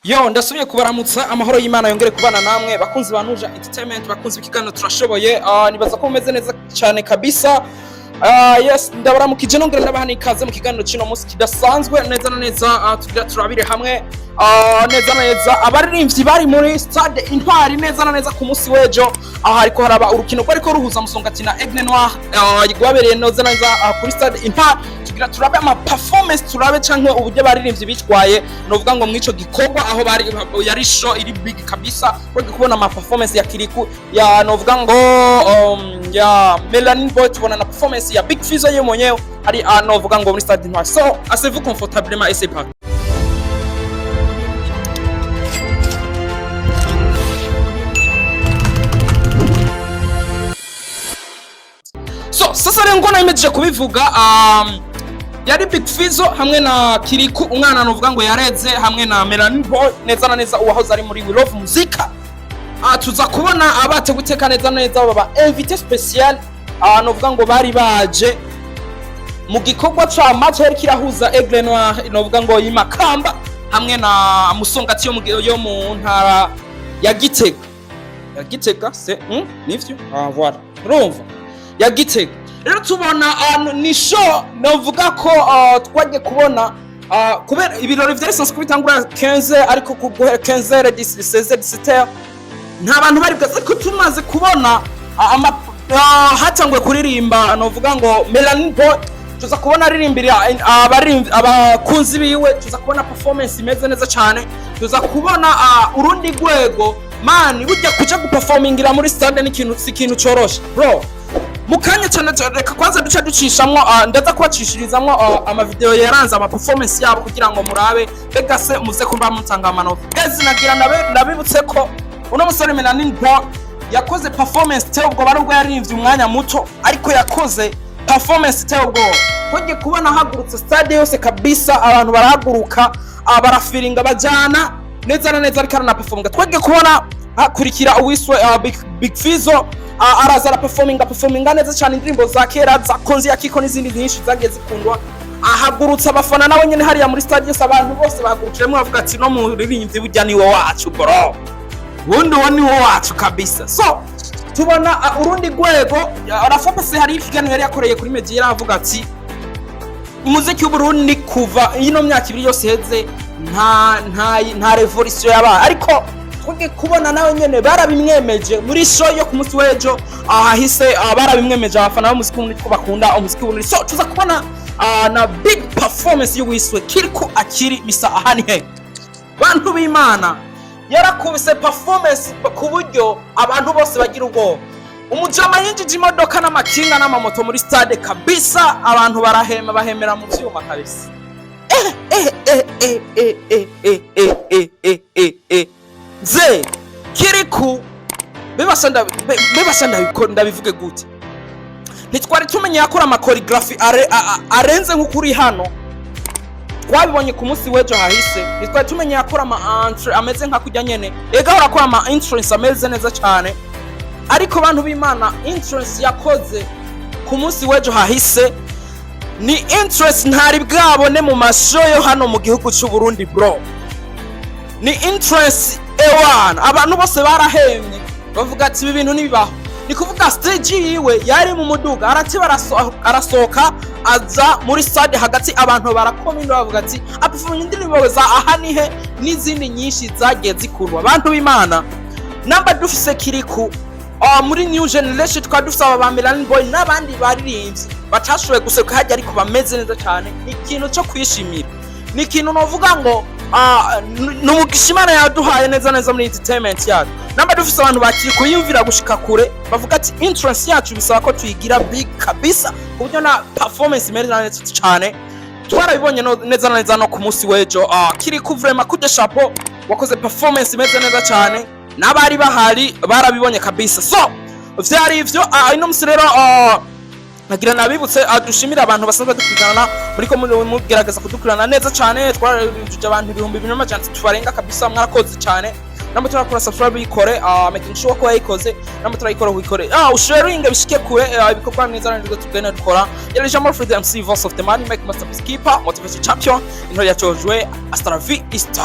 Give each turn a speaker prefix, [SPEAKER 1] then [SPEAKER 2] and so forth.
[SPEAKER 1] Yo, ndasubiye kubaramutsa, amahoro y'Imana yongere kubana namwe, bakunzi ba Nuja Entertainment, bakunzi b'ikiganiro Turashoboye. Nibaza ko mumeze neza cyane kabisa. Yes, ndabaramukije, nongera ndabaha n'ikaze mu kiganiro cy'uno munsi kidasanzwe. Neza na neza, tugira turabire hamwe neza na neza abaririmbyi bari muri Stade Intwari, neza na neza ku munsi w'ejo, aho hariko haraba urukino rwariko ruhuza Musongati na Aigle Noir, rwabereye neza na neza kuri Stade Intwari. Tugira turabe ama performance, turabe canke uburyo abaririmbyi bitwaye, novuga ngo mwico gikorwa aho bari yari show iri big kabisa. Twari kubona ama performance ya Kiriku, ya novuga ngo ya Melanin Boy, tubona na performance ya Big Fizzo ye mwenyewe ari novuga ngo muri Stade Intwari. So asseyez-vous confortablement et c'est parti. So sasa rero, ngo nayimejeje kubivuga, yari Big Fizzo hamwe na Kiriku, umwana novuga ngo yareze, hamwe na Melanin Boy, neza na neza uwahoze ari muri We Love Muzika. Tuza kubona abateguye iteka neza na neza baba invité spécial, novuga ngo bari baje mu gikorwa ca match yari kirahuza Aigle Noir, novuga ngo yimakamba, hamwe na Musongati yo mu ntara ya Gitega, ya Gitega se, Nivyo, ah voilà, urumva, ya Gitega. Rero tubona ni show novuga ko twagiye kubona kubera ibirori vyari bisanzwe bitangura 15, ariko ku guhera 15, 16, 17 nta bantu bari bwaze, ariko tumaze kubona hatanguye kuririmba novuga ngo Melanin Boy, tuza kubona aririmbira abakunzi biwe, tuza kubona performance imeze neza cyane, tuza kubona urundi rwego. Man, burya kuja guperformingira muri stade ni ikintu, si ikintu coroshe, bro. Mu kanya cyane cyane, reka kwanza duce ducishamwo, ndaza kubacishirizamwo amavideo yaranze ama performance yabo kugira ngo murabe mbega se muze kumva mutanga amanota. Guys, nagira ndabibutse ko uno musore Melanin Boy yakoze performance iteye ubwoba, nubwo yaririmbye umwanya muto, ariko yakoze performance iteye ubwoba. Tugiye kubona hagurutse stade yose kabisa, abantu barahaguruka, barafiringa, bajana neza na neza ariko aranaperforminga. Twagiye kubona hakurikira uwiswe Big Fizzo, araza araperforminga, performinga neza cyane indirimbo za kera za Konzi ya Kiko n'izindi nyinshi zagiye zikundwa, ahagurutsa abafana nawe nyene hariya muri stade yose. Abantu bose bahagurukiremo bavuga ati: "No muririmbyi burya niwe wacu, bro, wundi uwo niwo wacu kabisa." So tubona urundi rwego. Rafopese hari ikiganiro yari yakoreye kuri media, yaravuga ati umuziki w'Uburundi kuva ino myaka 2 yose iheze nta revolution yabaye, ariko twige kubona nawe nyene barabimwemeje muri show yo ku munsi w'ejo ahahise, barabimwemeje abafana b'umuziki w'Uburundi ko bakunda umuziki w'Uburundi. So tuza kubona na big performance y'uwiswe Kiriko Akiri Misa ahani he. Bantu b'Imana, yarakubise performance ku buryo abantu bose bagira ubwoba. Umujama yinjije imodoka n'amakinga n'amamoto muri stade kabisa, abantu barahema, bahemera mu vyuma kabisa. Eh eh eh eh eh eh eh eh eh eh eh eh, nze Kiriku bebasa bebasa ndabivuge gute? Ntitwari tumenye yakora ama choreography arenze nk'ukuri hano twabibonye ku munsi w'ejo hahise. Ntitwari tumenye yakora ama entrée ameze nka kurya nyene, ega arakora ama entrance ameze neza cyane, ariko bantu b'Imana, entrance yakoze ku munsi w'ejo hahise ni entrance ntari bwabone mu ma show yo hano mu gihugu cy'u Burundi, bro. Ni entrance ewana abantu bose barahemye, bavuga ati: "Ibi bintu ntibibaho." Ni kuvuga stage yiwe yari mu muduga, aratiba arasohoka aza muri stade hagati, abantu barakoma induru, bavuga ati aperforming indirimbo za aha nihe n'izindi nyinshi zagiye zikundwa. Abantu b'Imana, namba dufise Kiriku muri new generation, tukaba dufise aba ba Melanin Boy n'abandi baririmbyi batashoboye guseruka hajya ariko bameze neza cyane, ni ikintu cyo kwishimira, ni ikintu novuga ngo ni umugisha Imana yaduhaye neza neza muri entertainment yacu. Namba dufise abantu bakiri kuyumvira gushika kure, bavuga ati entrance yacu bisaba ko tuyigira big kabisa, ku buryo na performance imeze neza cyane. Twarabibonye neza na neza no ku munsi w'ejo. Kiriku, vraiment, coup de chapeau, wakoze performance imeze neza cyane, n'abari bahari barabibonye kabisa. So vyari ivyo. Ino musi rero, nagira nabibutse, dushimire abantu basanzwe badukurikirana, muriko mugerageza kudukurikirana neza cyane. Twarujuje abantu 2300 barenga kabisa, mwarakoze cyane. Namwe turakora subscribe, yikore, making sure ko yayikoze. Namwe turayikora, wikore, usharinge bishike kure, ibikorwa neza neza tugenda dukora. Yari Jean Fred MC, voice of the money make, master peacekeeper, motivation champion, intore yacojwe. Hasta la vista.